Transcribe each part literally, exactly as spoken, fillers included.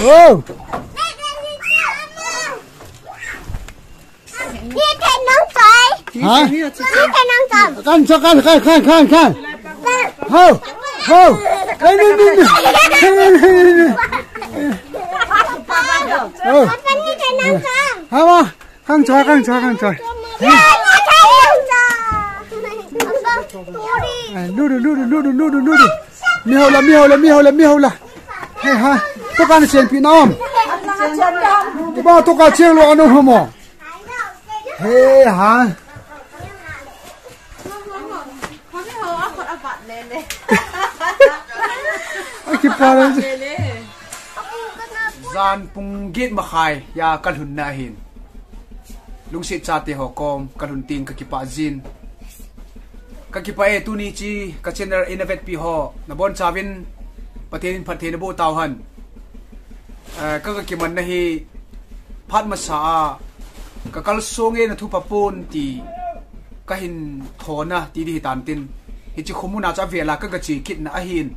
Oh. Ha? Kan, kan, kan, kan, kan, kan. Ho, ho. Eh, ni, ni, ni. Oh. Hama. Kan choi, kan choi, kan choi. Eh, ludu, ludu, ludu, ludu, ludu. Mi hao la, mi hao la, mi hao la, mi hao la. Hei, ha. Tua kan sian pi na om. Ba tua ka chiang lo anu homo. Hei, ha. Aki pa la. Jan pung get makhai a ka lhunna ahin. Lungset chate ho kom ka lhun teng ka kipah jin. Ka kipah e, tuni chu ka channel eina vetpi ho nabonchauvin Pathen in phattheina boh tauhen. Eh, ka, ka kimanna hi phat masa a ka kalsong e na thu pha pon ti ka hin thona ti ding hitan tin. Hiche khomun a chu avel a ka, ka che kitna ahin.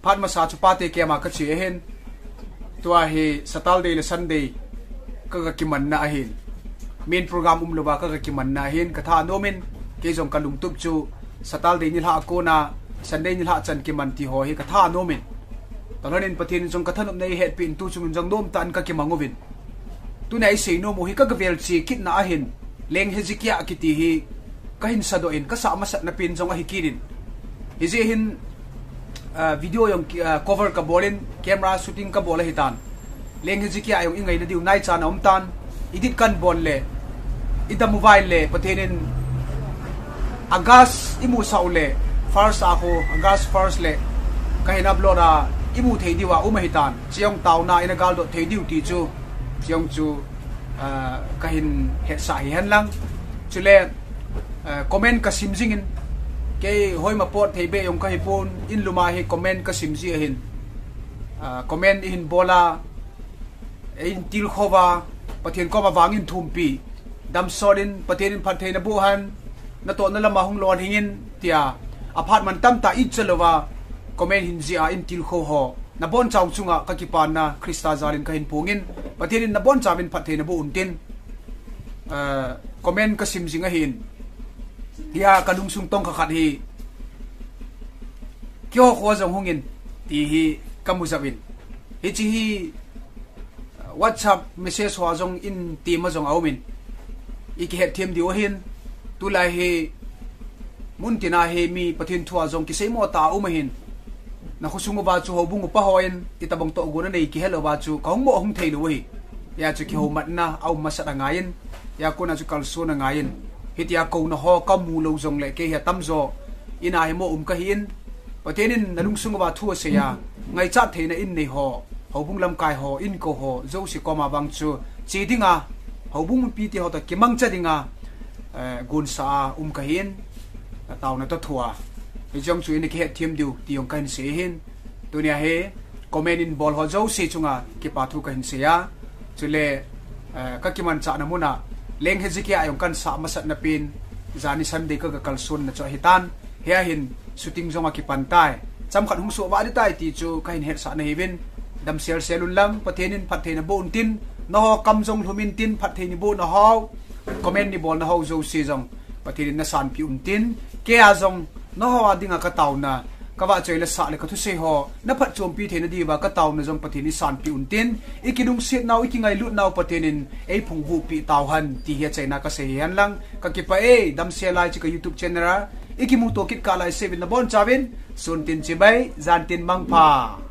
Phat masa chu pate camp a ka che ahin. Tua hi Saturday le Sunday ka, ka kimanna ahin. Main program umlouva ka, ka kimanna ahin. Ka thanom in, kei jong ka lungtup chu Saturday nilhah a kona Sunday nilhah chan kiman ti ho hi ka thanom in. Talhon in Pathen in jong ka thanopna eihetpi in tu chung in jong nomtah in ka kimang uvin. Tuna isei nom u hi ka, ka vel che kitna ahin. Leng Hezekiah kiti hi ka hin sadoh in, ka sah masatna pen jong ahi kit in. Hijeh hin, ah, video jong ki, ah, cover ka bol in, camera shooting ka bol ahitan. Leng Hezekiah jong i ngaina diu nai chan a um tan. Edit kan bol le, i dam u vai le, Pathen in August i musah u le, first a khu, August first le, ka hin upload a, i mu thei diu a um ahitan. Chu jong taona in a galdot thei diu ti chu, chu jong chu, ah, ka hin hetsah hihen lang. Chule, ah, comment ka sim jing in, kei hoima pot thei beh jong ka hi pon, in lum a hi comment ka sim ji ahin. Ah, comment i hin bol a, ei in tilkhou va, Pathen koma vang in thumpi, damsot in Pathen in phattheina boh hen, natohna lam a hung lolhing in, tia, aphat man tamtah i che louva, comment hin jih a in tilkhou ho. Nabonchau chunga ka kipana Christa jal in ka hin phong in, Pathen in nabonchauvin phattheina boh un tin, eh, comment ka sim jing ahin. Hia ka lungsung tong kha khat hi, keiho kho jong hung in, ti hi ka mu jep in. Hiche hi, WhatsApp message hoa jong in tema jong a um in. I kihetthem diu ahin, tulai hi mun tina hi mi Pathen thu a jong kiseimo tah a um ahin. Na khosung uva chu houbung upa hon, itobang tohgon anei kihe louva chu ka hung mo hung thei lou ahi. Hia chu kihoumatna a um masat angai in, hia kona chu kalson angai in. Hitia kouna ho ka mu lou jongle kei hi atamjo in a hi mo um ka hi in. Pathen in na lungsung uva thu asei a, ngaichat theina in nei ho, houbung lamkai ho, inko ho, jouse koma vang chu, che dinga, houbung mipi te ho toh kimangcha dinga, eh, gonsa a um ka hi in, na taona toh thua. Hiche jong chu in kihetthem diu, ti jong ka hin sei hin. Tunia hi, comment in bol ho jouse chunga, kipa thu ka hin sei a. Chule, eh, ka kimanchahna muna, Leng Hezekiah jong kan sah masatna pen, jani Sunday ka, ka kalsonna chu ahitan. Hia hin shooting jong akipan tai. Chomkhat hung soh vah ding tai ti chu ka hin hetsah nahiuvin. Damsel sel un lang, Pathen in phattheina boh un tin, nangho kam jong lhum in tin, phatthei nei boh nangho, comment nei bol nangho jouse jong Pathen in nasanpeh un tin, kei a jong nangho a dinga ka taona, ka vahchoi le sah le ka thusei ho, na phatchompi theina diuva ka taona jong Pathen in eisanpeh un tin, i kilungset nau, i kingailut nau Pathen in eiphungvuh peh tauhen, ti hi achaina ka sei hihen lang, ka kipah e, damsel lai chu ka YouTube channel a, i kimuto kit kah lai seh uvin nabonchauvin, sun tin chibai, jan tin mangpha.